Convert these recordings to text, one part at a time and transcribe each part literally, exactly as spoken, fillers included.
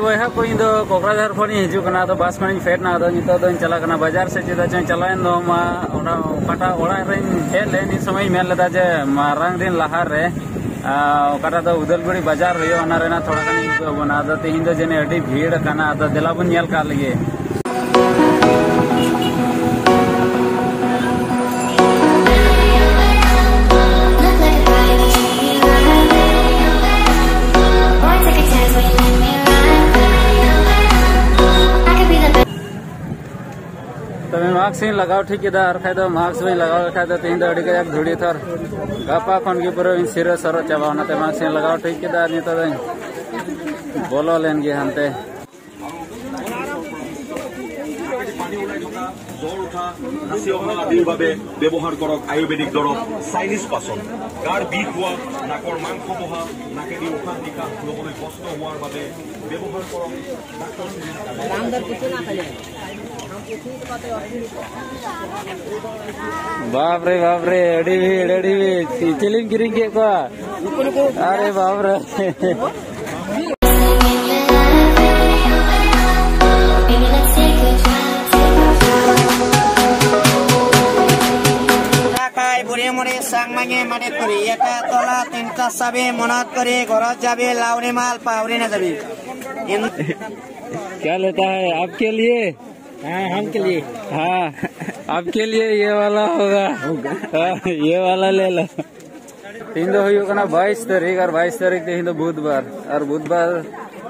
ᱵᱚᱭᱦᱟ ᱠᱚ, ᱤᱧ ᱫᱚ ᱠᱚᱠᱨᱟᱡᱷᱟᱨ ᱠᱷᱚᱱᱤᱧ ᱦᱤᱡᱩᱜ ᱠᱟᱱᱟ᱾ ᱟᱫᱚ ᱵᱟᱥ ᱠᱷᱚᱱᱤᱧ ᱯᱷᱮᱰ ᱮᱱᱟ᱾ ᱟᱫᱚ ᱱᱤᱛᱚᱜ ᱫᱚᱧ ᱪᱟᱞᱟᱜ ᱠᱟᱱᱟ ᱵᱟᱡᱟᱨ ᱥᱮᱫ᱾ ᱪᱮᱫᱟᱜ ᱪᱚᱧ ᱪᱟᱞᱟᱣᱮᱱ ᱫᱚ ᱢᱟ, ᱚᱱᱟ ᱚᱠᱟᱴᱟᱜ ᱚᱲᱟᱜ ᱨᱮᱧ ᱦᱮᱡ ᱞᱮᱱ, ᱤᱱ ᱥᱚᱢᱚᱭ ᱤᱧ ᱢᱮᱱ ᱞᱮᱫᱟ ᱡᱮ ᱢᱟᱨᱟᱝ ᱫᱤᱱ ᱞᱟᱦᱟ ᱨᱮ, ᱟᱨ ᱚᱠᱟᱴᱟᱜ ᱫᱚ ᱩᱫᱟᱹᱞᱜᱩᱲᱤ ᱵᱟᱡᱟᱨ ᱦᱩᱭᱩᱜᱼᱟ, ᱚᱱᱟ ᱨᱮᱱᱟᱜ ᱛᱷᱚᱲᱟ ᱜᱟᱱ ᱤᱧ ᱩᱫᱩᱜ ᱟᱵᱚᱱᱟ᱾ ᱟᱫᱚ ᱛᱮᱦᱮᱧ ᱫᱚ ᱡᱟᱹᱱᱤᱡ ᱟᱹᱰᱤ ᱵᱷᱤᱲ ᱟᱠᱟᱱᱟ᱾ ᱟᱫᱚ ᱫᱮᱞᱟ ᱵᱚᱱ ᱧᱮᱞ ᱠᱟᱜ ᱞᱮᱜᱮ᱾ ᱛᱚᱵᱮ ᱢᱟᱥᱠ ᱤᱧ ᱞᱟᱜᱟᱣ ᱴᱷᱤᱠ ᱠᱮᱫᱟ, ᱟᱨ ᱠᱷᱟᱡ ᱫᱚ ᱢᱟᱥᱠ ᱵᱟᱹᱧ ᱞᱟᱜᱟᱣ ᱞᱮᱠᱷᱟᱡ ᱫᱚ ᱛᱮᱦᱮᱧ ᱫᱚ ᱟᱹᱰᱤ ᱠᱟᱡᱟᱠ ᱫᱷᱩᱲᱤ ᱛᱷᱚᱨ᱾ ᱜᱟᱯᱟ ᱠᱷᱚᱱ ᱜᱮ ᱯᱩᱨᱟᱹ ᱤᱧ ᱥᱤᱨᱟᱹ ᱥᱚᱨᱚᱜ ᱪᱟᱵᱟ᱾ ᱚᱱᱟᱛᱮ ᱢᱟᱥᱠ ᱤᱧ ᱞᱟᱜᱟᱣ ᱴᱷᱤᱠ ᱠᱮᱫᱟ, ᱟᱨ ᱱᱤᱛᱚᱜ ᱫᱚᱧ ᱵᱚᱞᱚ ᱞᱮᱱ ᱜᱮ ᱦᱟᱱᱛᱮ᱾ জ্বৰ উঠা, কাচি অহা আদিৰ বাবে ব্যৱহাৰ কৰক আয়ুৰ্বেদিক দৰৱ চাইনিজ পাচন। গাৰ বিষ হোৱা, নাকৰ মাংস বহা, নাকেদি উশাহ নিশাহ ল'বলৈ কষ্ট হোৱাৰ বাবে ব্যৱহাৰ কৰক ডাক্তৰ শ্ৰী। ᱵᱟᱯ ᱨᱮ, ᱵᱟᱯ ᱨᱮ, ᱟᱹᱰᱤ ᱵᱷᱤᱲ, ᱟᱹᱰᱤ ᱵᱷᱤᱲ᱾ ᱪᱤᱞᱤᱢ ᱠᱤᱨᱤᱧ ᱠᱮᱫ ᱠᱚᱣᱟ? ᱟᱨᱮ ᱵᱟᱯ ᱨᱮ᱾ ঢাকায় বুড়ি মুড়ি চাংমাঙে মাটিত পৰি এটা তলা তিনিটা চাবি মনত কৰি ঘৰত যাবি লাউৰি মাল পাহৰি নাযাবি। क्या लेता है आपके लिए? हाँ, हम के लिए। हाँ, आपके लिए ये वाला होगा। हाँ, ये वाला ले लो। ᱛᱮᱦᱮᱧ ᱫᱚ ᱦᱩᱭᱩᱜ ᱠᱟᱱᱟ ᱵᱟᱭᱤᱥ ᱛᱟᱹᱨᱤᱠᱷ, ᱟᱨ ᱵᱟᱭᱤᱥ ᱛᱟᱹᱨᱤᱠᱷ ᱛᱮᱦᱮᱧ ᱫᱚ ᱵᱩᱫᱷᱵᱟᱨ, ᱟᱨ ᱵᱩᱫᱷᱵᱟᱨ,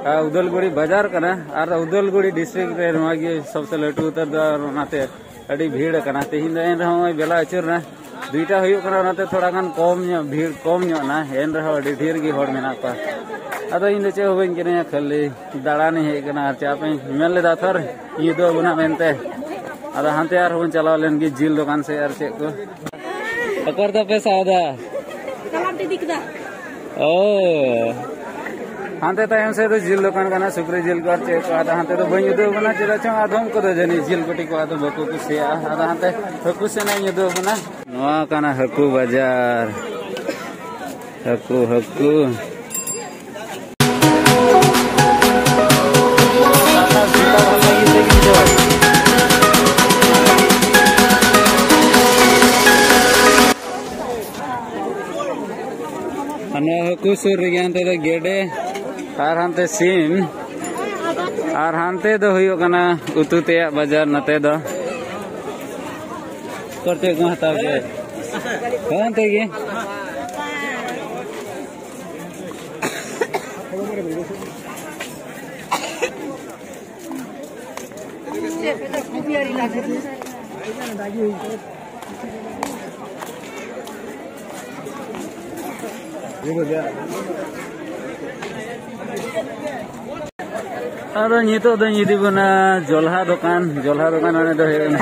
ᱟᱨ ᱩᱫᱟᱞᱜᱩᱲᱤ ᱵᱟᱡᱟᱨ ᱠᱟᱱᱟ, ᱟᱨ ᱩᱫᱟᱞᱜᱩᱲᱤ ᱰᱤᱥᱴᱨᱤᱠᱴ ᱨᱮ ᱱᱚᱣᱟ ᱜᱮ ᱥᱚᱵᱥᱮ ᱞᱟᱹᱴᱩ ᱩᱛᱟᱹᱨ ᱫᱚ, ᱟᱨ ᱚᱱᱟᱛᱮ ᱟᱹᱰᱤ ᱵᱷᱤᱲ ᱟᱠᱟᱱᱟ᱾ ᱛᱮᱦᱮᱧ ᱫᱚ ᱮᱱ ᱨᱮᱦᱚᱸ ᱱᱚᱜᱼᱚᱭ ᱵᱮᱞᱟ ᱟᱹᱪᱩᱨ ᱮᱱᱟ, ᱫᱩᱭᱴᱟ ᱦᱩᱭᱩᱜ ᱠᱟᱱᱟ, ᱚᱱᱟᱛᱮ ᱛᱷᱚᱲᱟ ᱜᱟᱱ ᱠᱚᱢ ᱧᱚᱜ, ᱵᱷᱤᱲ ᱠᱚᱢ ᱧᱚᱜ ᱮᱱᱟ, ᱮᱱ ᱨᱮᱦᱚᱸ ᱟᱹᱰᱤ ᱰᱷᱮᱨ ᱜᱮ ᱦᱚᱲ ᱢᱮᱱᱟᱜ ᱠᱚᱣᱟ᱾ ᱟᱫᱚ ᱤᱧ ᱫᱚ ᱪᱮᱫ ᱦᱚᱸ ᱵᱟᱹᱧ ᱠᱤᱨᱤᱧᱟ, ᱠᱷᱟᱹᱞᱤ ᱫᱟᱬᱟᱱᱤᱧ ᱦᱮᱡ ᱟᱠᱟᱱᱟ᱾ ᱟᱨ ᱪᱮᱫ ᱟᱯᱮᱧ ᱢᱮᱱ ᱞᱮᱫᱟ ᱛᱷᱚᱨ ᱤᱧ ᱩᱫᱩᱜ ᱟᱵᱚᱱᱟ ᱢᱮᱱᱛᱮ, ᱟᱫᱚ ᱦᱟᱱᱛᱮ ᱟᱨᱦᱚᱸ ᱵᱚᱱ ᱪᱟᱞᱟᱣ ᱞᱮᱱ ᱜᱮ ᱡᱤᱞ ᱫᱚᱠᱟᱱ ᱥᱮᱫ ᱟᱨ ᱪᱮᱫ ᱠᱚ᱾ ᱚᱠᱚᱭ ᱫᱚᱯᱮ ᱥᱟᱣᱫᱟ? ᱠᱟᱞᱟᱨ ᱫᱤᱫᱤ ᱠᱮᱫᱟ᱾ ᱳ᱾ ᱦᱟᱱᱛᱮ ᱛᱟᱭᱚᱢ ᱥᱮᱫ ᱫᱚ ᱡᱤᱞ ᱫᱚᱠᱟᱱ ᱠᱟᱱᱟ, ᱥᱩᱠᱨᱤ ᱡᱤᱞ ᱠᱚ ᱟᱨ ᱪᱮᱫ ᱠᱚ᱾ ᱟᱫᱚ ᱦᱟᱱᱛᱮ ᱫᱚ ᱵᱟᱹᱧ ᱩᱫᱩᱜ ᱟᱵᱚᱱᱟ, ᱪᱮᱫᱟᱜ ᱪᱚᱝ ᱟᱫᱚᱢ ᱠᱚᱫᱚ ᱡᱟᱹᱱᱤᱡ ᱡᱤᱞ ᱠᱚᱴᱤ ᱠᱚ ᱟᱫᱚ ᱵᱟᱠᱚ ᱠᱩᱥᱤᱭᱟᱜᱼᱟ᱾ ᱟᱫᱚ ᱦᱟᱱᱛᱮ ᱦᱟᱹᱠᱩ ᱥᱮᱱᱟᱜ ᱤᱧ ᱩᱫᱩᱜ ᱟᱵᱚᱱᱟ᱾ ᱱᱚᱣᱟ ᱠᱟᱱᱟ ᱦᱟᱹᱠᱩ ᱵᱟᱡᱟᱨ᱾ ᱦᱟᱹᱠᱩ, ᱦᱟᱹᱠᱩ᱾ ᱟᱨ ᱱᱚᱣᱟ ᱦᱟᱹᱠᱩ ᱥᱩᱨ ᱨᱮᱜᱮ ᱦᱟᱱᱛᱮ ᱫᱚ ᱜᱮᱰᱮ ᱟᱨ ᱦᱟᱱᱛᱮ ᱥᱤᱢ ᱟᱨ ᱦᱟᱱᱛᱮ ᱫᱚ ᱦᱩᱭᱩᱜ ᱠᱟᱱᱟ ᱩᱛᱩ ᱛᱮᱭᱟᱜ ᱵᱟᱡᱟᱨ᱾ ᱱᱚᱛᱮ ᱫᱚ ᱚᱠᱚᱭ ᱪᱮᱫ ᱠᱚ ᱦᱟᱛᱟᱣ ᱠᱮᱫ? ᱦᱚᱸ, ᱚᱱᱛᱮ ᱜᱮ᱾ ᱟᱫᱚ ᱱᱤᱛᱚᱜ ᱫᱚᱧ ᱤᱫᱤ ᱵᱚᱱᱟ ᱡᱚᱞᱦᱟ ᱫᱚᱠᱟᱱ᱾ ᱡᱚᱞᱦᱟ ᱫᱚᱠᱟᱱ ᱚᱸᱰᱮ ᱫᱚ ᱦᱩᱭᱩᱜ ᱠᱟᱱᱟ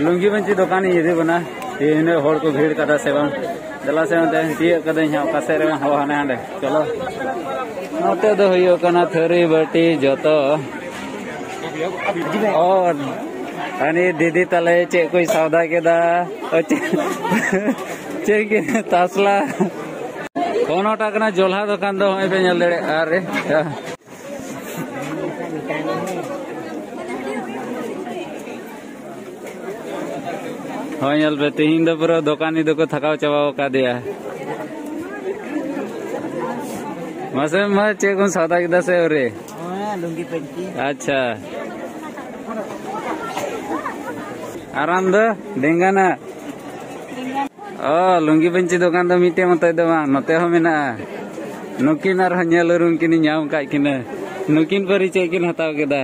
ᱞᱩᱝᱜᱤ ᱯᱟᱹᱧᱪᱤ ᱫᱚᱠᱟᱱᱤᱧ ᱤᱫᱤ ᱵᱚᱱᱟ᱾ ᱛᱤᱱᱟᱹᱜ ᱦᱚᱲ ᱠᱚ ᱵᱷᱤᱲ ᱠᱟᱫᱟ ᱥᱮ ᱵᱟᱝ? ᱫᱮᱞᱟ ᱥᱮ ᱚᱱᱛᱮ ᱛᱤᱭᱟᱹᱜ ᱠᱟᱹᱫᱟᱹᱧ ᱦᱟᱸᱜ, ᱚᱠᱟ ᱥᱮᱫ ᱨᱮ ᱵᱟᱝ ᱦᱚᱸ ᱦᱟᱱᱮ ᱦᱟᱸᱰᱮ᱾ ᱪᱚᱞᱚ, ᱱᱚᱛᱮ ᱫᱚ ᱦᱩᱭᱩᱜ ᱠᱟᱱᱟ ᱛᱷᱟᱹᱨᱤ ᱵᱟᱹᱴᱤ ᱡᱚᱛᱚ᱾ ᱚ, ᱦᱟᱹᱱᱤ ᱫᱤᱫᱤ ᱛᱟᱞᱮ ᱪᱮᱫ ᱠᱚᱭ ᱥᱟᱣᱫᱟ ᱠᱮᱫᱟ? ᱚ, ᱪᱮᱫ, ᱪᱮᱫ ᱠᱤᱱ ᱛᱟᱥᱞᱟ? ᱚᱱᱟᱴᱟᱜ ᱠᱟᱱᱟ ᱡᱚᱞᱦᱟ ᱫᱚᱠᱟᱱ ᱫᱚ, ᱱᱚᱜᱼᱚᱭ ᱯᱮ ᱧᱮᱞ ᱫᱟᱲᱮᱭᱟᱜᱼᱟ᱾ ᱟᱨᱮ, ᱦᱳᱭ, ᱧᱮᱞ ᱯᱮ, ᱛᱮᱦᱮᱧ ᱫᱚ ᱯᱩᱨᱟᱹ ᱫᱚᱠᱟᱱᱤ ᱫᱚᱠᱚ ᱛᱷᱟᱠᱟᱣ ᱪᱟᱵᱟᱣ ᱟᱠᱟᱫᱮᱭᱟ᱾ ᱢᱟᱥᱮ ᱢᱟ, ᱪᱮᱫ ᱠᱚᱢ ᱥᱟᱣᱫᱟ ᱠᱮᱫᱟ ᱥᱮ ᱟᱹᱣᱨᱤ? ᱦᱮᱸ, ᱞᱩᱝᱜᱤ ᱯᱟᱹᱧᱪᱤ᱾ ᱟᱪᱪᱷᱟ᱾ ᱟᱨ ᱟᱢ ᱫᱚ ᱰᱮᱝᱜᱟᱱᱟ? ᱚ, ᱞᱩᱝᱜᱤ ᱯᱟᱹᱧᱪᱤ ᱫᱚᱠᱟᱱ ᱫᱚ ᱢᱤᱫᱴᱮᱡ ᱢᱚᱛᱚᱡ ᱫᱚ ᱵᱟᱝ, ᱱᱚᱛᱮ ᱦᱚᱸ ᱢᱮᱱᱟᱜᱼᱟ᱾ ᱱᱩᱠᱤᱱ ᱟᱨᱦᱚᱸ ᱧᱮᱞ ᱩᱨᱩᱢ ᱠᱤᱱ ᱧᱟᱢ ᱠᱟᱜ ᱠᱤᱱᱟᱹ᱾ ᱱᱩᱠᱤᱱ ᱯᱟᱹᱨᱤ ᱪᱮᱫ ᱠᱤᱱ ᱦᱟᱛᱟᱣ ᱠᱮᱫᱟ?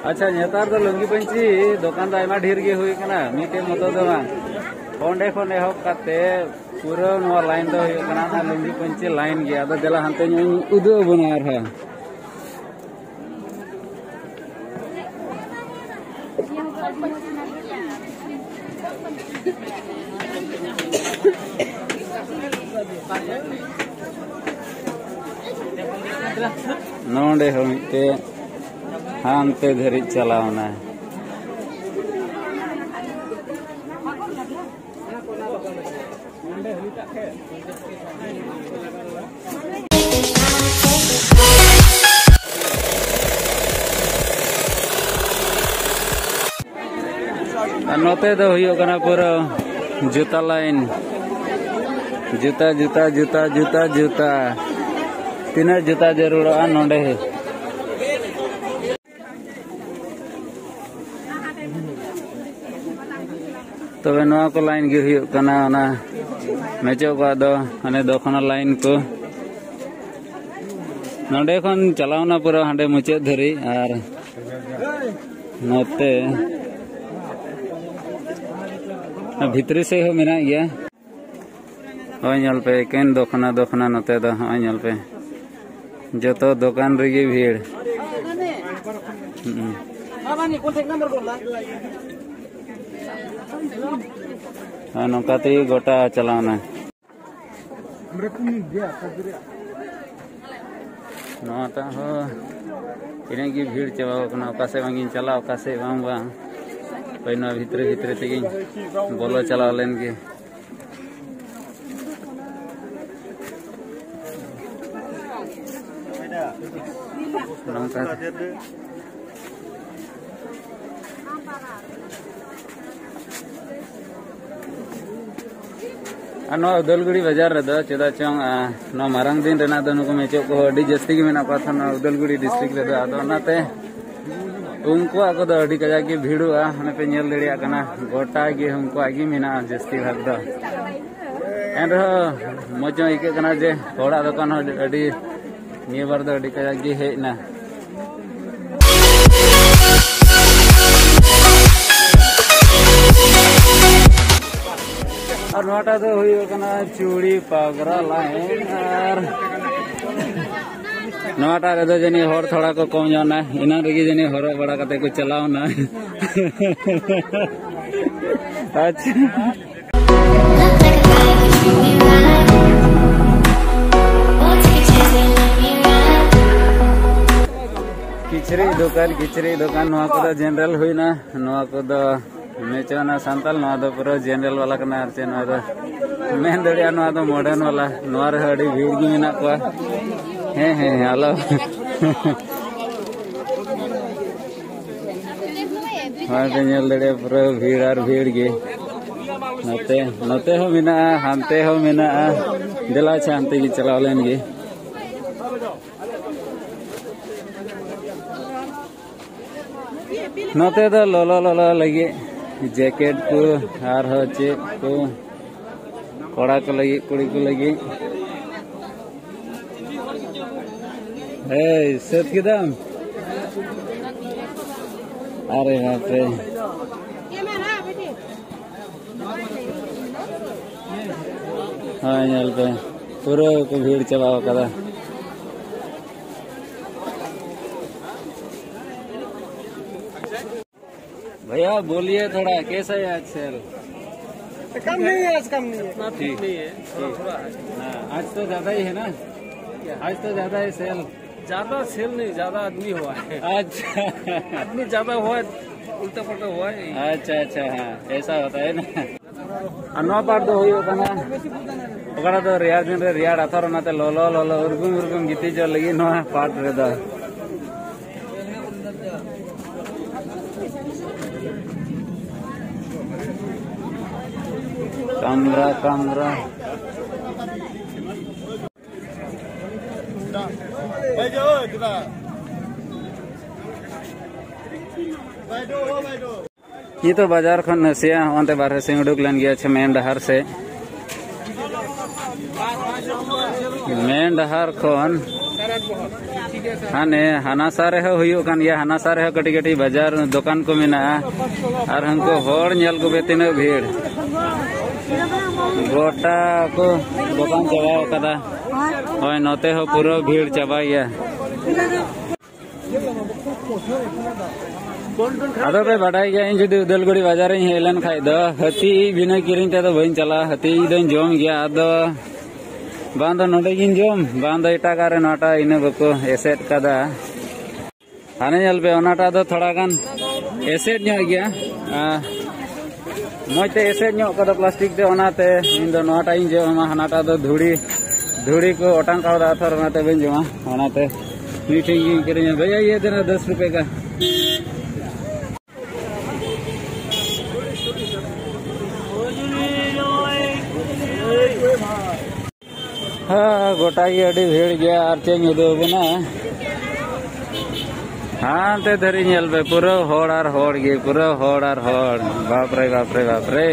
ᱟᱪᱪᱷᱟ, ᱱᱮᱛᱟᱨ ᱫᱚ ᱞᱩᱝᱜᱤ ᱯᱟᱹᱧᱪᱤ ᱫᱚᱠᱟᱱ ᱫᱚ ᱟᱭᱢᱟ ᱰᱷᱮᱨ ᱜᱮ ᱦᱩᱭ ᱠᱟᱱᱟ, ᱢᱤᱫᱴᱮᱡ ᱢᱚᱛᱚ ᱫᱚ ᱵᱟᱝ᱾ ᱚᱸᱰᱮ ᱠᱷᱚᱱ ᱮᱦᱚᱵ ᱠᱟᱛᱮ ᱯᱩᱨᱟᱹ ᱱᱚᱣᱟ ᱞᱟᱭᱤᱱ ᱫᱚ ᱦᱩᱭᱩᱜ ᱠᱟᱱᱟ ᱚᱱᱟ ᱞᱩᱝᱜᱤ ᱯᱟᱹᱧᱪᱤ ᱞᱟᱭᱤᱱ ᱜᱮ᱾ ᱟᱫᱚ ᱫᱮᱞᱟ ᱦᱟᱱᱛᱮ ᱧᱚᱜ ᱤᱧ ᱩᱫᱩᱜ ᱟᱵᱚᱱᱟ ᱟᱨᱦᱚᱸ᱾ ᱱᱚᱰᱮ ᱦᱚᱸ ᱢᱤᱫᱴᱮᱡ ᱦᱟᱱᱛᱮ ᱫᱷᱟᱹᱨᱤᱡ ᱪᱟᱞᱟᱣ ᱮᱱᱟ᱾ ᱟᱨ ᱱᱚᱛᱮ ᱫᱚ ᱦᱩᱭᱩᱜ ᱠᱟᱱᱟ ᱯᱩᱨᱟᱹ ᱡᱩᱛᱟ ᱞᱟᱭᱤᱱ᱾ ᱡᱩᱛᱟ, ᱡᱩᱛᱟ, ᱡᱩᱛᱟ, ᱡᱩᱛᱟ, ᱡᱩᱛᱟ᱾ ᱛᱤᱱᱟᱹᱜ ᱡᱩᱛᱟ ᱡᱟᱹᱨᱩᱲᱚᱜᱼᱟ ᱱᱚᱰᱮ? ᱛᱚᱵᱮ ᱱᱚᱣᱟ ᱠᱚ ᱞᱟᱭᱤᱱ ᱜᱮ ᱦᱩᱭᱩᱜ ᱠᱟᱱᱟ ᱚᱱᱟ ᱢᱮᱪᱚᱜ ᱠᱚᱣᱟᱜ ᱫᱚ, ᱦᱟᱱᱮ ᱫᱚᱠᱷᱱᱟ ᱞᱟᱭᱤᱱ ᱠᱚ᱾ ᱱᱚᱰᱮ ᱠᱷᱚᱱ ᱪᱟᱞᱟᱣᱱᱟ ᱯᱩᱨᱟᱹ ᱦᱟᱸᱰᱮ ᱢᱩᱪᱟᱹᱫ ᱫᱷᱟᱹᱨᱤᱡ, ᱟᱨ ᱱᱚᱛᱮ ᱵᱷᱤᱛᱨᱤ ᱥᱮᱫ ᱦᱚᱸ ᱢᱮᱱᱟᱜ ᱜᱮᱭᱟ᱾ ᱦᱳᱭ, ᱧᱮᱞ ᱯᱮ, ᱮᱠᱮᱱ ᱫᱚᱠᱷᱱᱟ, ᱫᱚᱠᱷᱱᱟ ᱱᱚᱛᱮ ᱫᱚ᱾ ᱦᱚᱸᱜᱼᱚᱭ ᱧᱮᱞ ᱯᱮ, ᱡᱚᱛᱚ ᱫᱚᱠᱟᱱ ᱨᱮᱜᱮ ᱵᱷᱤᱲ᱾ ᱦᱩᱸ᱾ ᱟᱨ ᱱᱚᱝᱠᱟ ᱛᱮᱜᱮ ᱜᱚᱴᱟ ᱪᱟᱞᱟᱣᱱᱟ᱾ ᱱᱚᱣᱟᱴᱟᱜ ᱦᱚᱸ ᱛᱤᱱᱟᱹᱜ ᱜᱮ ᱵᱷᱤᱲ ᱪᱟᱵᱟᱣ ᱠᱟᱱᱟ, ᱚᱠᱟ ᱥᱮᱫ ᱵᱟᱝ ᱤᱧ ᱪᱟᱞᱟᱜ, ᱚᱠᱟ ᱥᱮᱫ ᱵᱟᱝ, ᱵᱟᱝ᱾ ᱦᱳᱭ, ᱱᱚᱣᱟ ᱵᱷᱤᱛᱨᱤ ᱵᱷᱤᱛᱨᱤ ᱛᱮᱜᱮᱧ ᱵᱚᱞᱚ ᱪᱟᱞᱟᱣ ᱞᱮᱱ ᱜᱮ᱾ ᱱᱚᱝᱠᱟ᱾ ᱟᱨ ᱱᱚᱣᱟ ᱩᱫᱟᱞᱜᱩᱲᱤ ᱵᱟᱡᱟᱨ ᱨᱮᱫᱚ ᱪᱮᱫᱟᱜ ᱪᱚᱝ, ᱟ, ᱱᱚᱣᱟ ᱢᱟᱨᱟᱝ ᱫᱤᱱ ᱨᱮᱱᱟᱜ ᱫᱚ ᱱᱩᱠᱩ ᱢᱮᱪᱚᱜ ᱠᱚ ᱟᱹᱰᱤ ᱡᱟᱹᱥᱛᱤ ᱜᱮ ᱢᱮᱱᱟᱜ ᱠᱚᱣᱟ ᱛᱚ, ᱱᱚᱣᱟ ᱩᱫᱟᱞᱜᱩᱲᱤ ᱰᱤᱥᱴᱨᱤᱠᱴ ᱨᱮᱫᱚ᱾ ᱟᱫᱚ ᱚᱱᱟᱛᱮ ᱩᱱᱠᱩᱣᱟᱜ ᱠᱚᱫᱚ ᱟᱹᱰᱤ ᱠᱟᱡᱟᱠ ᱜᱮ ᱵᱷᱤᱲᱚᱜᱼᱟ᱾ ᱚᱱᱮ ᱯᱮ ᱧᱮᱞ ᱫᱟᱲᱮᱭᱟᱜ ᱠᱟᱱᱟ, ᱜᱚᱴᱟ ᱜᱮ ᱩᱱᱠᱩᱣᱟᱜ ᱜᱮ ᱢᱮᱱᱟᱜᱼᱟ ᱡᱟᱹᱥᱛᱤ ᱵᱷᱟᱜᱽ ᱫᱚ᱾ ᱮᱱᱨᱮᱦᱚᱸ ᱢᱚᱡᱽ ᱧᱚᱜ ᱟᱹᱭᱠᱟᱹᱜ ᱠᱟᱱᱟ ᱡᱮ ᱦᱚᱲᱟᱜ ᱫᱚᱠᱟᱱ ᱦᱚᱸ ᱟᱹᱰᱤ, ᱱᱤᱭᱟᱹ ᱵᱟᱨ ᱫᱚ ᱟᱹᱰᱤ ᱠᱟᱡᱟᱠ ᱜᱮ ᱦᱮᱡ ᱮᱱᱟ᱾ ᱟᱨ ᱱᱚᱣᱟᱴᱟᱜ ᱫᱚ ᱦᱩᱭᱩᱜ ᱠᱟᱱᱟ ᱪᱩᱲᱤ ᱯᱟᱜᱽᱨᱟ ᱞᱟᱭᱤᱱ᱾ ᱟᱨ ᱱᱚᱣᱟᱴᱟᱜ ᱨᱮᱫᱚ ᱡᱟᱹᱱᱤᱡ ᱦᱚᱲ ᱛᱷᱚᱲᱟ ᱠᱚ ᱠᱚᱢ ᱧᱚᱜ ᱮᱱᱟ, ᱮᱱᱟᱝ ᱨᱮᱜᱮ ᱡᱟᱹᱱᱤᱡ ᱦᱚᱨᱚᱜ ᱵᱟᱲᱟ ᱠᱟᱛᱮ ᱠᱚ ᱪᱟᱞᱟᱣ ᱮᱱᱟ᱾ ᱟᱪᱪᱷᱟ᱾ ᱠᱤᱪᱨᱤᱡ ᱫᱚᱠᱟᱱ, ᱠᱤᱪᱨᱤᱡ ᱫᱚᱠᱟᱱ, ᱱᱚᱣᱟ ᱠᱚᱫᱚ ᱡᱮᱱᱟᱨᱟᱞ ᱦᱩᱭᱱᱟ, ᱱᱚᱣᱟ ᱠᱚᱫᱚ ᱢᱮᱪᱚᱱᱟ ᱥᱟᱱᱛᱟᱞ, ᱱᱚᱣᱟ ᱫᱚ ᱯᱩᱨᱟᱹ ᱡᱮᱱᱟᱨᱟᱞ ᱵᱟᱞᱟ ᱠᱟᱱᱟ᱾ ᱟᱨ ᱪᱮᱫ ᱱᱚᱣᱟ ᱫᱚ ᱢᱮᱱ ᱫᱟᱲᱮᱭᱟᱜᱼᱟ, ᱱᱚᱣᱟ ᱫᱚ ᱢᱚᱰᱟᱨᱱ ᱵᱟᱞᱟ, ᱱᱚᱣᱟ ᱨᱮᱦᱚᱸ ᱟᱹᱰᱤ ᱵᱷᱤᱲ ᱜᱮ ᱢᱮᱱᱟᱜ ᱠᱚᱣᱟ᱾ ᱦᱮᱸ, ᱦᱮᱸ, ᱦᱮᱸ, ᱟᱞᱚ᱾ ᱦᱳᱭ, ᱯᱮ ᱧᱮᱞ ᱫᱟᱲᱮᱭᱟᱜᱼᱟ, ᱯᱩᱨᱟᱹ ᱵᱷᱤᱲ ᱟᱨ ᱵᱷᱤᱲ ᱜᱮ᱾ ᱱᱚᱛᱮ, ᱱᱚᱛᱮ ᱦᱚᱸ ᱢᱮᱱᱟᱜᱼᱟ, ᱦᱟᱱᱛᱮ ᱦᱚᱸ ᱢᱮᱱᱟᱜᱼᱟ᱾ ᱫᱮᱞᱟ, ᱟᱪᱪᱷᱟ, ᱦᱟᱱᱛᱮ ᱜᱮ ᱪᱟᱞᱟᱣ ᱞᱮᱱ ᱜᱮ᱾ ᱱᱚᱛᱮ ᱫᱚ ᱞᱚᱞᱚ ᱞᱚᱞᱚ ᱞᱟᱹᱜᱤᱫ ᱡᱮᱠᱮᱴ ᱠᱚ ᱟᱨᱦᱚᱸ ᱪᱮᱫ ᱠᱚ, ᱠᱚᱲᱟ ᱠᱚ ᱞᱟᱹᱜᱤᱫ, ᱠᱩᱲᱤ ᱠᱚ ᱞᱟᱹᱜᱤᱫ᱾ ᱮᱭ, ᱥᱟᱹᱛ ᱠᱮᱫᱟᱢ? ᱟᱨᱮ ᱵᱟᱯ ᱨᱮ᱾ ᱦᱳᱭ, ᱧᱮᱞ ᱯᱮ, ᱯᱩᱨᱟᱹ ᱠᱚ ᱵᱷᱤᱲ ᱪᱟᱵᱟ ᱟᱠᱟᱫᱟ᱾ भैया, बोलिए थोड़ा, कैसा है आज सेल? कम नहीं है, आज कम नहीं है। ठीक। नहीं है, थोड़ा थोड़ा है। हाँ, आज तो ज्यादा ही है ना? आज तो ज्यादा है सेल। ज्यादा सेल नहीं, ज्यादा आदमी हुआ है। अच्छा। आदमी ज्यादा हुआ है, उल्टा पल्टा हुआ है। अच्छा, अच्छा, हाँ, ऐसा होता है ना। ᱟᱨ ᱱᱚᱣᱟ ᱯᱟᱨᱴ ᱫᱚ ᱦᱩᱭᱩᱜ ᱠᱟᱱᱟ, ᱚᱠᱟᱴᱟᱜ ᱫᱚ ᱨᱮᱭᱟᱲ ᱫᱤᱱ ᱨᱮ ᱨᱮᱭᱟᱲ ᱟᱛᱷᱟᱨ, ᱚᱱᱟᱛᱮ ᱞᱚᱞᱚ ᱞᱚᱞᱚ ᱩᱨᱜᱩᱢ ᱩᱨᱜᱩᱢ ᱜᱤᱛᱤᱡᱚᱜ ᱞᱟᱹᱜᱤᱫ ᱱᱚᱣᱟ ᱯᱟᱨᱴ ᱨᱮᱫᱚ᱾ ᱠᱟᱢᱨᱟ, ᱠᱟᱢᱨᱟ᱾ ᱱᱤᱛᱚᱜ ᱵᱟᱡᱟᱨ ᱠᱷᱚᱱ ᱱᱟᱥᱮᱭᱟᱜ ᱚᱱᱛᱮ ᱵᱟᱨᱦᱮ ᱥᱮᱫ ᱩᱰᱩᱠ ᱞᱮᱱ ᱜᱮᱭᱟ, ᱟᱪᱪᱷᱟ, ᱢᱮᱱ ᱰᱟᱦᱟᱨ ᱥᱮᱫ᱾ ᱢᱮᱱ ᱰᱟᱦᱟᱨ ᱠᱷᱚᱱ ᱦᱟᱱᱮ ᱦᱟᱱᱟ ᱥᱟ ᱨᱮᱦᱚᱸ ᱦᱩᱭᱩᱜ ᱠᱟᱱ ᱜᱮᱭᱟ, ᱦᱟᱱᱟ ᱥᱟ ᱨᱮᱦᱚᱸ ᱠᱟᱹᱴᱤᱡ ᱠᱟᱹᱴᱤᱡ ᱵᱟᱡᱟᱨ ᱫᱚᱠᱟᱱ ᱠᱚ ᱢᱮᱱᱟᱜᱼᱟ᱾ ᱟᱨ ᱦᱟᱱᱠᱩ ᱦᱚᱲ ᱧᱮᱞ ᱠᱚᱯᱮ ᱛᱤᱱᱟᱹᱜ ᱵᱷᱤᱲ᱾ ᱜᱚᱴᱟ ᱠᱚ ᱫᱚᱠᱟᱱ ᱪᱟᱵᱟᱣ ᱠᱟᱫᱟ᱾ ᱦᱳᱭ, ᱱᱚᱛᱮ ᱦᱚᱸ ᱯᱩᱨᱟᱹ ᱵᱷᱤᱲ ᱪᱟᱵᱟ ᱜᱮᱭᱟ᱾ ᱟᱫᱚ ᱯᱮ ᱵᱟᱰᱟᱭ ᱜᱮᱭᱟ, ᱤᱧ ᱡᱩᱫᱤ ᱩᱫᱟᱹᱞᱜᱩᱲᱤ ᱵᱟᱡᱟᱨᱤᱧ ᱦᱮᱡ ᱞᱮᱱ ᱠᱷᱟᱡ ᱫᱚ ᱦᱟᱹᱛᱤ ᱵᱤᱱᱟᱹ ᱠᱤᱨᱤᱧ ᱛᱮᱫᱚ ᱵᱟᱹᱧ ᱪᱟᱞᱟᱜᱼᱟ᱾ ᱦᱟᱹᱛᱤ ᱫᱚᱧ ᱡᱚᱢ ᱜᱮᱭᱟ, ᱟᱫᱚ ᱵᱟᱝ ᱫᱚ ᱱᱚᱰᱮ ᱜᱤᱧ ᱡᱚᱢ, ᱵᱟᱝ ᱫᱚ ᱮᱴᱟᱜᱟᱜ ᱨᱮ ᱱᱚᱣᱟᱴᱟᱜ ᱤᱱᱟᱹ ᱵᱟᱠᱚ ᱮᱥᱮᱫ ᱠᱟᱫᱟ᱾ ᱦᱟᱱᱮ ᱧᱮᱞ ᱯᱮ, ᱚᱱᱟᱴᱟᱜ ᱫᱚ ᱛᱷᱚᱲᱟ ᱜᱟᱱ ᱮᱥᱮᱫ ᱧᱚᱜ ᱜᱮᱭᱟ᱾ ᱟᱨ ᱢᱚᱡᱽ ᱛᱮ ᱮᱥᱮᱫ ᱧᱚᱜ ᱠᱟᱫᱟ ᱯᱞᱟᱥᱴᱤᱠ ᱛᱮ, ᱚᱱᱟᱛᱮ ᱤᱧ ᱫᱚ ᱱᱚᱣᱟᱴᱟᱜ ᱤᱧ ᱡᱚᱢᱟ, ᱦᱟᱱᱟᱴᱟᱜ ᱫᱚ ᱫᱷᱩᱲᱤ, ᱫᱷᱩᱲᱤ ᱠᱚ ᱚᱴᱟᱝ ᱠᱟᱣᱫᱟ ᱟᱛᱷᱚᱨ, ᱚᱱᱟᱛᱮ ᱵᱟᱹᱧ ᱡᱚᱢᱟ᱾ ᱚᱱᱟᱛᱮ ᱢᱤᱫᱴᱷᱮᱱ ᱜᱤᱧ ᱠᱤᱨᱤᱧᱟ᱾ ᱵᱷᱟᱭᱭᱟ, ᱤᱭᱟᱹ ᱫᱮᱱᱟ ᱫᱚᱥ ᱨᱩᱯᱮ ᱠᱟ᱾ ᱦᱮᱸ, ᱜᱚᱴᱟ ᱜᱮ ᱟᱹᱰᱤ ᱵᱷᱤᱲ ᱜᱮᱭᱟ᱾ ᱟᱨ ᱪᱮᱫ ᱤᱧ ᱩᱫᱩᱜ ᱟᱵᱚᱱᱟ, ᱦᱟᱱᱛᱮ ᱫᱷᱟᱹᱨᱤᱡ ᱧᱮᱞ ᱯᱮ, ᱯᱩᱨᱟᱹ ᱦᱚᱲ ᱟᱨ ᱦᱚᱲ ᱜᱮ, ᱯᱩᱨᱟᱹ ᱦᱚᱲ ᱟᱨ ᱦᱚᱲ᱾ ᱵᱟᱯ ᱨᱮ, ᱵᱟᱯ ᱨᱮ, ᱵᱟᱯ ᱨᱮ,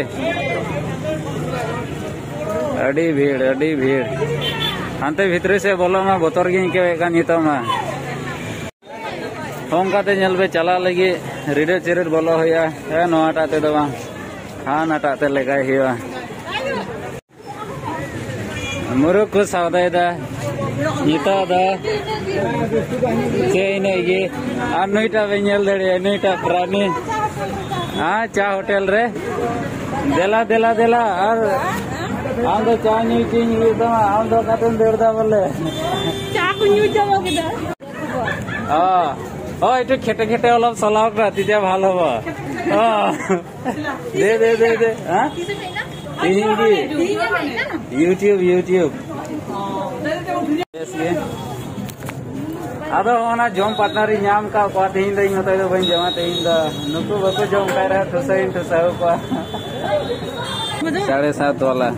ᱟᱹᱰᱤ ᱵᱷᱤᱲ, ᱟᱹᱰᱤ ᱵᱷᱤᱲ᱾ ᱦᱟᱱᱛᱮ ᱵᱷᱤᱛᱨᱤ ᱥᱮᱫ ᱵᱚᱞᱚᱜ ᱢᱟ ᱵᱚᱛᱚᱨ ᱜᱤᱧ ᱟᱹᱭᱠᱟᱹᱣᱮᱫ ᱠᱟᱱ ᱱᱤᱛᱚᱜ ᱢᱟ᱾ ᱚᱱᱠᱟᱛᱮ ᱧᱮᱞ ᱯᱮ, ᱪᱟᱞᱟᱜ ᱞᱟᱹᱜᱤᱫ ᱨᱤᱰᱟᱹ ᱪᱤᱨᱟᱹᱫ ᱵᱚᱞᱚ ᱦᱩᱭᱩᱜᱼᱟ᱾ ᱦᱮᱸ, ᱱᱚᱣᱟᱴᱟᱜ ᱛᱮᱫᱚ ᱵᱟᱝ, ᱦᱟᱱᱟᱴᱟᱜ ᱛᱮ ᱞᱮᱜᱟᱭ ᱦᱩᱭᱩᱜᱼᱟ᱾ ᱢᱩᱨᱩᱠ ᱠᱚ ᱥᱟᱣᱫᱟᱭᱮᱫᱟ ᱱᱤᱛᱚᱜ ᱫᱚ᱾ ᱪᱮᱫ ᱤᱱᱟᱹᱜ ᱜᱮ᱾ ᱟᱨ ᱱᱩᱭᱴᱟᱜ ᱵᱮᱱ ᱧᱮᱞ ᱫᱟᱲᱮᱭᱟᱜᱼᱟ, ᱱᱩᱭᱴᱟᱜ ᱯᱨᱟᱱᱤ᱾ ᱦᱮᱸ, ᱪᱟ ᱦᱳᱴᱮᱞ ᱨᱮ᱾ ᱫᱮᱞᱟ, ᱫᱮᱞᱟ, ᱫᱮᱞᱟ᱾ ᱟᱨ ᱟᱢ ᱫᱚ ᱪᱟ ᱧᱩ ᱪᱮᱫ ᱦᱩᱭᱩᱜ ᱛᱟᱢᱟ, ᱟᱢ ᱫᱚ ᱚᱠᱟᱛᱮᱢ ᱫᱟᱹᱲ ᱫᱟ ᱵᱚᱞᱮ? ᱪᱟ ᱠᱚ ᱧᱩ ᱪᱟᱵᱟ ᱠᱮᱫᱟ᱾ ᱚ, ᱚ, একটু খেটে খেটে অলপ চলাওক না, তেতিয়া ভাল হ'ব। অ। দে, দে, দে, দে। হা? ᱛᱤᱦᱤᱧ ᱜᱮ? YouTube, YouTube᱾ ᱵᱮᱥ ᱜᱮ᱾ ᱟᱫᱚ ᱚᱱᱟ ᱡᱚᱢ ᱯᱟᱨᱴᱱᱟᱨ ᱤᱧ ᱧᱟᱢ ᱠᱟᱜ ᱠᱚᱣᱟ, ᱛᱤᱦᱤᱧ ᱫᱚ ᱤᱧ ᱢᱚᱛᱚ ᱫᱚ ᱵᱟᱹᱧ ᱡᱚᱢᱟ, ᱛᱤᱦᱤᱧ ᱫᱚ ᱱᱩᱠᱩ ᱵᱟᱠᱚ ᱡᱚᱢ ᱠᱟᱭ ᱨᱮᱦᱚᱸ ᱴᱷᱩᱥᱟᱹᱣ ᱤᱧ ᱴᱷᱩᱥᱟᱹᱣ ᱠᱚᱣᱟ᱾ ᱥᱟᱲᱮ ᱥᱟᱛ ᱵᱟᱞᱟ᱾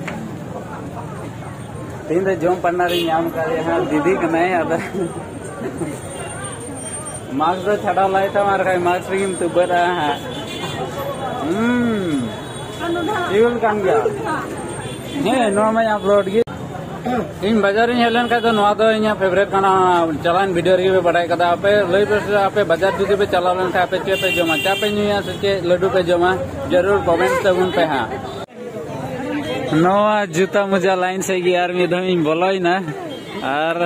ᱛᱮᱦᱮᱧ ᱫᱚ ᱡᱚᱢ ᱯᱟᱨᱴᱱᱟᱨ ᱤᱧ ᱧᱟᱢ ᱠᱟᱫᱮᱭᱟ ᱦᱟᱸᱜ, ᱫᱤᱫᱤ ᱠᱟᱱᱟᱭ᱾ ᱟᱫᱚ ᱢᱟᱥᱠ ᱫᱚ ᱪᱷᱟᱰᱟᱣ ᱞᱟᱭ ᱛᱟᱢ, ᱟᱨ ᱵᱟᱠᱷᱟᱡ ᱢᱟᱥᱠ ᱨᱮᱜᱮᱢ ᱛᱩᱵᱟᱹᱫᱼᱟ ᱦᱟᱸᱜ᱾ ᱦᱩᱸ, ᱥᱤᱵᱤᱞ ᱠᱟᱱ ᱜᱮᱭᱟ᱾ ᱦᱮᱸ, ᱱᱚᱣᱟ ᱢᱟᱧ ᱟᱯᱞᱳᱰ ᱜᱮ᱾ ᱤᱧ ᱵᱟᱡᱟᱨᱤᱧ ᱦᱮᱡ ᱞᱮᱱᱠᱷᱟᱡ ᱫᱚ ᱱᱚᱣᱟ ᱫᱚ ᱤᱧᱟᱹᱜ ᱯᱷᱮᱵᱟᱨᱮᱴ ᱠᱟᱱᱟ᱾ ᱪᱟᱞᱟᱣᱮᱱ ᱵᱷᱤᱰᱤᱭᱳ ᱨᱮᱜᱮ ᱯᱮ ᱵᱟᱰᱟᱭ ᱠᱟᱫᱟ᱾ ᱟᱯᱮ ᱞᱟᱹᱭ ᱯᱮ ᱥᱮ, ᱟᱯᱮ ᱵᱟᱡᱟᱨ ᱡᱩᱫᱤ ᱯᱮ ᱪᱟᱞᱟᱣ ᱞᱮᱱᱠᱷᱟᱡ ᱟᱯᱮ ᱪᱮᱫ ᱯᱮ ᱡᱚᱢᱟ? ᱪᱟ ᱯᱮ ᱧᱩᱭᱟ ᱥᱮ ᱪᱮᱫ ᱞᱟᱹᱰᱩ ᱯᱮ ᱡᱚᱢᱟ? ᱡᱟᱹᱨᱩᱲ ᱠᱚᱢᱮᱱᱴ ᱛᱟᱵᱚᱱ ᱯᱮ ᱦᱟᱸᱜ᱾ ᱱᱚᱣᱟ ᱡᱩᱛᱟ ᱢᱚᱡᱟ ᱞᱟᱭᱤᱱ ᱥᱮᱫ ᱜᱮ ᱟᱨ ᱢᱤᱫ ᱫᱷᱟᱣ ᱤᱧ ᱵᱚᱞᱚᱭᱮᱱᱟ᱾ ᱟᱨ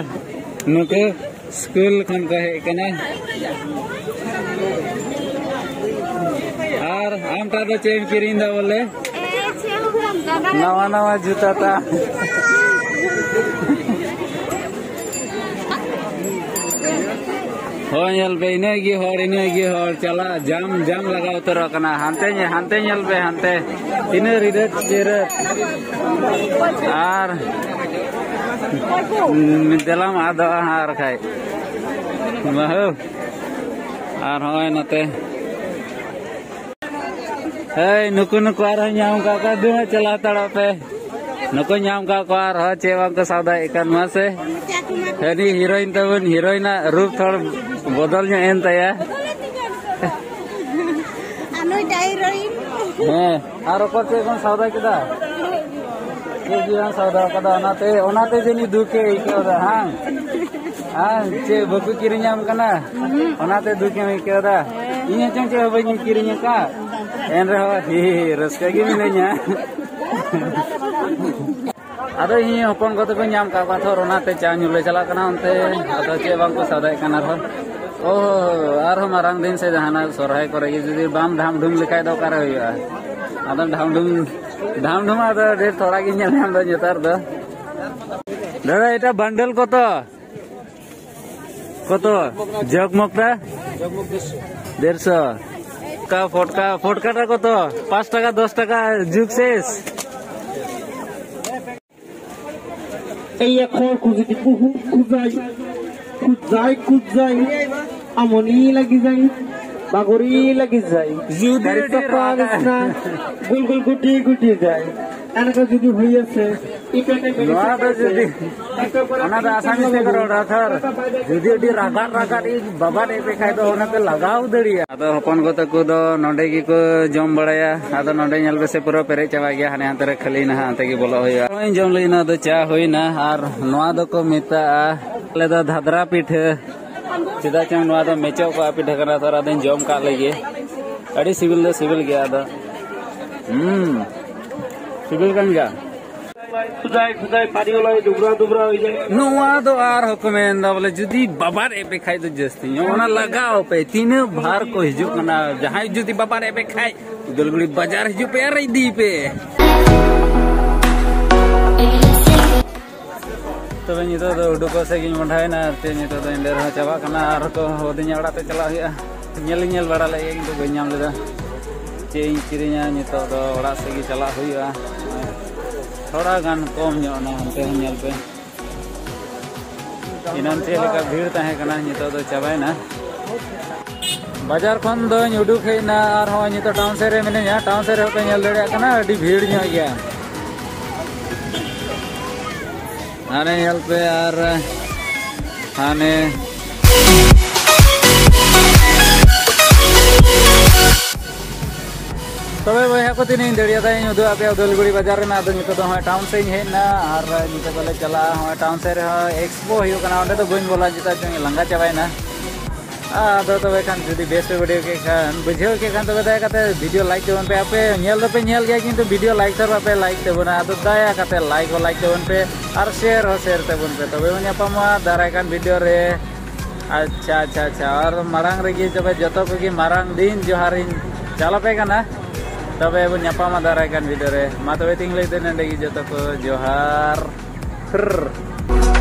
ᱱᱩᱠᱩ ᱥᱠᱩᱞ ᱠᱷᱚᱱ ᱠᱚ ᱦᱮᱡ ᱠᱟᱱᱟ᱾ ᱟᱨ ᱟᱢᱴᱟᱜ ᱫᱚ ᱪᱮᱫ ᱮᱢ ᱠᱤᱨᱤᱧ ᱫᱟ ᱵᱚᱞᱮ? ᱱᱟᱣᱟ ᱱᱟᱣᱟ ᱡᱩᱛᱟ ᱛᱟ᱾ ᱦᱳᱭ, ᱧᱮᱞ ᱯᱮ, ᱤᱱᱟᱹᱜ ᱜᱮ ᱦᱚᱲ, ᱤᱱᱟᱹᱜ ᱜᱮ ᱦᱚᱲ᱾ ᱪᱟᱞᱟᱜ ᱡᱟᱢ, ᱡᱟᱢ ᱞᱟᱜᱟᱣ ᱩᱛᱟᱹᱨᱚᱜ ᱠᱟᱱᱟ᱾ ᱦᱟᱱᱛᱮ ᱧᱮ-, ᱦᱟᱱᱛᱮ ᱧᱮᱞ ᱯᱮ, ᱦᱟᱱᱛᱮ᱾ ᱛᱤᱱᱟᱹᱜ ᱨᱤᱰᱟᱹ ᱪᱤᱨᱟᱹ᱾ ᱟᱨ ᱫᱮᱞᱟᱢ ᱟᱫᱚᱜᱼᱟ ᱦᱟᱸᱜ ᱟᱨ ᱠᱷᱟᱡ᱾ ᱵᱟᱹᱦᱩ᱾ ᱟᱨ ᱦᱚᱸᱜᱼᱚᱭ ᱱᱚᱛᱮ᱾ ᱦᱮᱭ, ᱱᱩᱠᱩ, ᱱᱩᱠᱩ ᱟᱨᱦᱚᱸ ᱧᱟᱢ ᱠᱟᱜ ᱠᱚᱣᱟ᱾ ᱫᱩ ᱦᱟᱸᱜ ᱪᱟᱞᱟᱣ ᱦᱟᱛᱟᱲᱚᱜ ᱯᱮ᱾ ᱱᱩᱠᱩ ᱧᱟᱢ ᱠᱟᱜ ᱠᱚᱣᱟ ᱟᱨᱦᱚᱸ ᱪᱮᱫ ᱵᱟᱝ ᱠᱚ ᱥᱟᱣᱫᱟᱭᱮᱫ ᱠᱟᱱ ᱢᱟᱥᱮ᱾ ᱦᱟᱹᱱᱤ ᱦᱤᱨᱳᱭᱤᱱ ᱛᱟᱵᱚᱱ, ᱦᱤᱨᱳᱭᱤᱱᱟᱜ ᱨᱩᱯ ᱛᱷᱚᱲ ᱵᱚᱫᱚᱞ ᱧᱚᱜ ᱮᱱ ᱛᱟᱭᱟ᱾ ᱟᱨ ᱱᱩᱭ ᱫᱚ ᱦᱤᱨᱳᱭᱤᱱ᱾ ᱦᱮᱸ, ᱟᱨ ᱚᱠᱚᱭ ᱪᱮᱫ ᱵᱚᱱ ᱥᱟᱣᱫᱟ ᱠᱮᱫᱟ? ᱪᱮᱫ ᱜᱮ ᱵᱟᱝ ᱥᱟᱣᱫᱟ ᱠᱟᱫᱟ, ᱚᱱᱟᱛᱮ, ᱚᱱᱟᱛᱮ ᱡᱟᱹᱱᱤᱡ ᱫᱩᱠ ᱮ ᱟᱹᱭᱠᱟᱹᱣ ᱮᱫᱟ, ᱦᱟᱝ? ᱦᱟᱝ, ᱪᱮᱫ ᱵᱟᱠᱚ ᱠᱤᱨᱤᱧᱟᱢ ᱠᱟᱱᱟ? ᱚᱱᱟᱛᱮ ᱫᱩᱠ ᱮᱢ ᱟᱹᱭᱠᱟᱹᱣ ᱮᱫᱟ? ᱤᱧ ᱦᱚᱸ ᱪᱚᱝ ᱪᱮᱫ ᱦᱚᱸ ᱵᱟᱹᱧ ᱠᱤᱨᱤᱧ ᱟᱠᱟᱫ, ᱮᱱ ᱨᱮᱦᱚᱸ ᱦᱤ ᱦᱤ, ᱨᱟᱹᱥᱠᱟᱹ ᱜᱮ ᱢᱤᱱᱟᱹᱧᱟ᱾ ᱟᱫᱚ ᱤᱧ ᱦᱚᱯᱚᱱ ᱠᱚᱛᱮ ᱠᱚ ᱧᱟᱢ ᱠᱟᱜ ᱠᱚᱣᱟ ᱛᱷᱚᱨ, ᱚᱱᱟᱛᱮ ᱪᱟ ᱧᱩ ᱞᱮ ᱪᱟᱞᱟᱜ ᱠᱟᱱᱟ ᱚᱱᱛᱮ᱾ ᱟᱫᱚ ᱪᱮᱫ ᱵᱟᱝ ᱠᱚ ᱥᱟᱣᱫᱟᱭᱮᱫ ᱠᱟᱱᱟ ᱟᱨᱦᱚᱸ᱾ ᱳ, ᱟᱨᱦᱚᱸ ᱢᱟᱨᱟᱝ ᱫᱤᱱ ᱥᱮ ᱡᱟᱦᱟᱱᱟᱜ ᱥᱚᱨᱦᱟᱭ ᱠᱚᱨᱮ ᱜᱮ ᱡᱩᱫᱤ ᱵᱟᱢ ᱰᱷᱟᱢ ᱰᱷᱩᱢ ᱞᱮᱠᱷᱟᱡ ᱫᱚ ᱚᱠᱟᱨᱮ ᱦᱩᱭᱩᱜᱼᱟ? ᱟᱫᱚ ᱰᱷᱟᱢ ᱰᱷᱩᱢ, ᱰᱷᱟᱢ ᱰᱷᱩᱢ ᱟᱫᱚ ᱰᱷᱮᱨ ᱛᱷᱚᱲᱟ ᱜᱤᱧ ᱧᱮᱞ ᱧᱟᱢ ᱮᱫᱟ ᱱᱮᱛᱟᱨ ᱫᱚ᱾ ᱫᱟᱫᱟ, ᱮᱴᱟ ᱵᱟᱱᱰᱮᱞ ᱠᱚᱛᱚ? ᱠᱚᱛᱚ? ᱡᱚᱜᱽ ᱢᱚᱜᱽ ᱫᱟ? ᱰᱮᱲᱥᱚ᱾ ᱯᱷᱚᱴᱠᱟ, ᱯᱷᱚᱴᱠᱟ, ᱯᱷᱚᱴᱠᱟ ᱴᱟ ᱠᱚᱛᱚ? ᱯᱟᱸᱪ ᱴᱟᱠᱟ, ᱫᱚᱥ ᱴᱟᱠᱟ, ᱡᱩᱜᱽ ᱥᱮᱥ᱾ এই এখন খুঁজে খুঁজাই, খুঁজাই, খুঁজাই, আমনি লাগি যায়, বাগরি লাগি যায়। যদি গাড়ি তো পারিস না, গুল গুল গুটি গুটি যায়। এনেকে যদি হই আছে, ᱱᱚᱣᱟ ᱫᱚ ᱡᱩᱫᱤ, ᱚᱱᱟ ᱫᱚ ᱟᱥᱟᱢᱤᱡ ᱛᱮᱠᱚ ᱨᱚᱲᱟ ᱛᱷᱚᱨ᱾ ᱡᱩᱫᱤ ᱟᱹᱰᱤ ᱨᱟᱜᱟᱫ ᱨᱟᱜᱟᱫ ᱤᱧ ᱵᱟᱵᱟᱫ ᱮᱫ ᱯᱮ ᱠᱷᱟᱡ ᱫᱚ ᱚᱱᱟᱛᱮ ᱞᱟᱜᱟᱣ ᱫᱟᱲᱮᱭᱟᱜᱼᱟ᱾ ᱟᱫᱚ ᱦᱚᱯᱚᱱ ᱜᱚ ᱛᱟᱠᱚ ᱫᱚ ᱱᱚᱸᱰᱮ ᱜᱮᱠᱚ ᱡᱚᱢ ᱵᱟᱲᱟᱭᱟ᱾ ᱟᱫᱚ ᱱᱚᱸᱰᱮ ᱧᱮᱞ ᱯᱮᱥᱮ ᱯᱩᱨᱟᱹ ᱯᱮᱨᱮᱡ ᱪᱟᱵᱟᱭ ᱜᱮᱭᱟ, ᱦᱟᱱᱮ ᱦᱟᱱᱛᱮ ᱨᱮ ᱠᱷᱟᱹᱞᱤ ᱱᱟᱦᱟᱜ ᱚᱱᱛᱮ ᱜᱮ ᱵᱚᱞᱚᱜ ᱦᱩᱭᱩᱜᱼᱟ᱾ ᱱᱚᱜᱼᱚᱭ ᱡᱚᱢ ᱞᱟᱹᱜᱤᱫ ᱱᱚᱣᱟ ᱫᱚ ᱪᱟ ᱦᱩᱭᱱᱟ ᱟᱨ ᱱᱚᱣᱟ ᱫᱚᱠᱚ ᱢᱮᱛᱟᱜᱼᱟ ᱟᱞᱮ ᱫᱚ ᱫᱷᱟᱫᱨᱟ ᱯᱤᱴᱷᱟᱹ᱾ ᱪᱮᱫᱟᱜ ᱪᱚᱝ ᱱᱚᱣᱟ ᱫᱚ ᱢᱮᱪᱚᱜ ᱠᱚᱜᱼᱟ ᱯᱤᱴᱷᱟᱹ ᱠᱟᱱᱟ, ᱛᱷᱚᱨ ᱟᱫᱚᱧ ᱡᱚᱢ ᱠᱟᱜ ᱞᱮᱜᱮ᱾ ᱟᱹᱰᱤ ᱥᱤᱵᱤᱞ ᱫᱚ ᱥᱤᱵᱤᱞ ᱜᱮᱭᱟ ᱟᱫᱚ᱾ ᱦᱩᱸ, ᱥᱤᱵᱤᱞ ᱠᱟᱱ ᱜᱮᱭᱟ᱾ ᱠᱷᱩᱫᱟᱭ ᱠᱷᱩᱫᱟᱭ ᱯᱟᱨᱤ ᱚᱞᱟᱭ ᱰᱩᱵᱨᱟ ᱰᱩᱵᱨᱟ ᱦᱩᱭ ᱡᱟᱭ᱾ ᱱᱚᱣᱟ ᱫᱚ ᱟᱨᱦᱚᱸ ᱠᱚ ᱢᱮᱱᱫᱟ ᱵᱚᱞᱮ ᱡᱩᱫᱤ ᱵᱟᱵᱟᱨ ᱮ ᱯᱮ ᱠᱷᱟᱡ ᱫᱚ ᱡᱟᱹᱥᱛᱤ ᱧᱚᱜ ᱚᱱᱟ ᱞᱟᱜᱟᱣ ᱯᱮ᱾ ᱛᱤᱱᱟᱹᱜ ᱵᱷᱟᱨ ᱠᱚ ᱦᱤᱡᱩᱜ ᱠᱟᱱᱟ, ᱡᱟᱦᱟᱸᱭ ᱡᱩᱫᱤ ᱵᱟᱵᱟᱨ ᱮ ᱯᱮ ᱠᱷᱟᱡ ᱩᱫᱟᱞᱜᱩᱲᱤ ᱵᱟᱡᱟᱨ ᱦᱤᱡᱩᱜ ᱯᱮ ᱟᱨ ᱤᱫᱤᱭ ᱯᱮ᱾ ᱛᱚᱵᱮ ᱱᱤᱛᱚᱜ ᱫᱚ ᱩᱰᱩᱠᱚᱜ ᱥᱮᱫ ᱜᱤᱧ ᱢᱚᱦᱰᱟᱭᱮᱱᱟ ᱟᱨ ᱪᱮᱫ ᱱᱤᱛᱚᱜ ᱫᱚ ᱮᱸᱰᱮ ᱨᱮᱦᱚᱸ ᱪᱟᱵᱟᱜ ᱠᱟᱱᱟ᱾ ᱟᱨ ᱠᱚ ᱦᱩᱰᱤᱧ ᱚᱲᱟᱜ ᱛᱮ ᱪᱟᱞᱟᱜ ᱦᱩᱭᱩᱜᱼᱟ᱾ ᱧᱮᱞ ᱤᱧ ᱧᱮᱞ ᱵᱟᱲᱟ ᱞᱮᱫ ᱜᱮᱭᱟ, ᱠᱤᱱᱛᱩ ᱵᱟᱹᱧ ᱧᱟᱢ ᱞᱮᱫᱟ᱾ ᱪᱮᱫ ᱤᱧ ᱠᱤᱨᱤᱧᱟ, ᱱᱤᱛᱚᱜ ᱫᱚ ᱚᱲᱟᱜ ᱥᱮᱫ ᱜᱮ ᱪᱟᱞᱟᱜ ᱦᱩᱭᱩᱜᱼᱟ᱾ ᱛᱷᱚᱲᱟ ᱜᱟᱱ ᱠᱚᱢ ᱧᱚᱜ ᱮᱱᱟ, ᱦᱟᱱᱛᱮ ᱦᱚᱸ ᱧᱮᱞ ᱯᱮ᱾ ᱮᱱᱟᱱ ᱪᱮᱫ ᱞᱮᱠᱟ ᱵᱷᱤᱲ ᱛᱟᱦᱮᱸ ᱠᱟᱱᱟ, ᱱᱤᱛᱚᱜ ᱫᱚ ᱪᱟᱵᱟᱭᱮᱱᱟ᱾ ᱵᱟᱡᱟᱨ ᱠᱷᱚᱱ ᱫᱚᱧ ᱩᱰᱩᱠ ᱦᱮᱡ ᱮᱱᱟ ᱟᱨ ᱦᱚᱸᱜᱼᱚᱭ ᱱᱤᱛᱚᱜ ᱴᱟᱣᱩᱱ ᱥᱮᱫ ᱨᱮ ᱢᱤᱱᱟᱹᱧᱟ᱾ ᱴᱟᱣᱩᱱ ᱥᱮᱫ ᱨᱮᱦᱚᱸ ᱯᱮ ᱧᱮᱞ ᱫᱟᱲᱮᱭᱟᱜ ᱠᱟᱱᱟ, ᱟᱹᱰᱤ ᱵᱷᱤᱲ ᱧᱚᱜ ᱜᱮᱭᱟ᱾ ᱦᱟᱱᱮ ᱧᱮᱞ ᱯᱮ ᱟᱨ ᱦᱟᱱᱮ᱾ ᱛᱚᱵᱮ ᱵᱚᱭᱦᱟ ᱠᱚ, ᱛᱤᱱᱟᱹᱜ ᱤᱧ ᱫᱟᱲᱮᱭᱟᱫᱟ ᱤᱧ ᱩᱫᱩᱜ ᱟᱯᱮᱭᱟ ᱩᱫᱟᱹᱞᱜᱩᱲᱤ ᱵᱟᱡᱟᱨ ᱨᱮᱱᱟᱜ᱾ ᱟᱫᱚ ᱱᱤᱛᱚᱜ ᱫᱚ ᱦᱚᱸᱜᱼᱚᱭ ᱴᱟᱣᱩᱱ ᱥᱮᱫ ᱤᱧ ᱦᱮᱡ ᱮᱱᱟ ᱟᱨ ᱱᱤᱛᱚᱜ ᱫᱚᱞᱮ ᱪᱟᱞᱟᱜᱼᱟ᱾ ᱦᱚᱸᱜᱼᱚᱭ ᱴᱟᱣᱩᱱ ᱥᱮᱫ ᱨᱮᱦᱚᱸ ᱮᱠᱥᱯᱳ ᱦᱩᱭᱩᱜ ᱠᱟᱱᱟ, ᱚᱸᱰᱮ ᱫᱚ ᱵᱟᱹᱧ ᱵᱚᱞᱚ ᱡᱩᱛᱟ ᱪᱚᱝ, ᱞᱟᱸᱜᱟ ᱪᱟᱵᱟᱭᱮᱱᱟ᱾ ᱟᱫᱚ ᱛᱚᱵᱮ ᱠᱷᱟᱱ ᱡᱩᱫᱤ ᱵᱮᱥ ᱯᱮ ᱵᱩᱡᱷᱟᱹᱣ ᱠᱮᱫ ᱠᱷᱟᱱ, ᱵᱩᱡᱷᱟᱹᱣ ᱠᱮᱫ ᱠᱷᱟᱱ ᱛᱚᱵᱮ ᱫᱟᱭᱟ ᱠᱟᱛᱮ ᱵᱷᱤᱰᱤᱭᱳ ᱞᱟᱭᱤᱠ ᱛᱟᱵᱚᱱ ᱯᱮ᱾ ᱟᱯᱮ ᱧᱮᱞ ᱫᱚᱯᱮ ᱧᱮᱞ ᱜᱮᱭᱟ, ᱠᱤᱱᱛᱩ ᱵᱷᱤᱰᱤᱭᱳ ᱞᱟᱭᱤᱠ ᱫᱚ ᱵᱟᱯᱮ ᱞᱟᱭᱤᱠ ᱛᱟᱵᱚᱱᱟ᱾ ᱟᱫᱚ ᱫᱟᱭᱟ ᱠᱟᱛᱮ ᱞᱟᱭᱤᱠ ᱦᱚᱸ ᱞᱟᱭᱤᱠ ᱛᱟᱵᱚᱱ ᱯᱮ ᱟᱨ ᱥᱮᱭᱟᱨ ᱦᱚᱸ ᱥᱮᱭᱟᱨ ᱛᱟᱵᱚᱱ ᱯᱮ᱾ ᱛᱚᱵᱮ ᱵᱚᱱ ᱧᱟᱯᱟᱢᱟ ᱫᱟᱨᱟᱭ ᱠᱟᱱ ᱵᱷᱤᱰᱤᱭᱳ ᱨᱮ᱾ ᱟᱪᱪᱷᱟ, ᱟᱪᱪᱷᱟ, ᱟᱪᱪᱷᱟ᱾ ᱟᱨ ᱢᱟᱲᱟᱝ ᱨᱮᱜᱮ ᱛᱚᱵᱮ ᱡᱚᱛᱚ ᱠᱚᱜᱮ ᱢᱟᱨᱟᱝ ᱫᱤᱱ ᱡᱚᱦᱟᱨᱤᱧ ᱪᱟᱞ ᱟᱯᱮ ᱠᱟᱱᱟ᱾ ᱛᱚᱵᱮ ᱵᱚᱱ ᱧᱟᱯᱟᱢᱟ ᱫᱟᱨᱟᱭ ᱠᱟᱱ ᱵᱷᱤᱰᱤᱭᱳ ᱨᱮ᱾ ᱢᱟ ᱛᱚᱵᱮ ᱛᱤᱧ ᱞᱟᱹᱭ ᱫᱟ ᱱᱚᱸᱰᱮ ᱜᱮ ᱡᱚᱛᱚ ᱠᱚ ᱡᱚᱦᱟᱨ᱾ ᱯᱷᱨᱨ᱾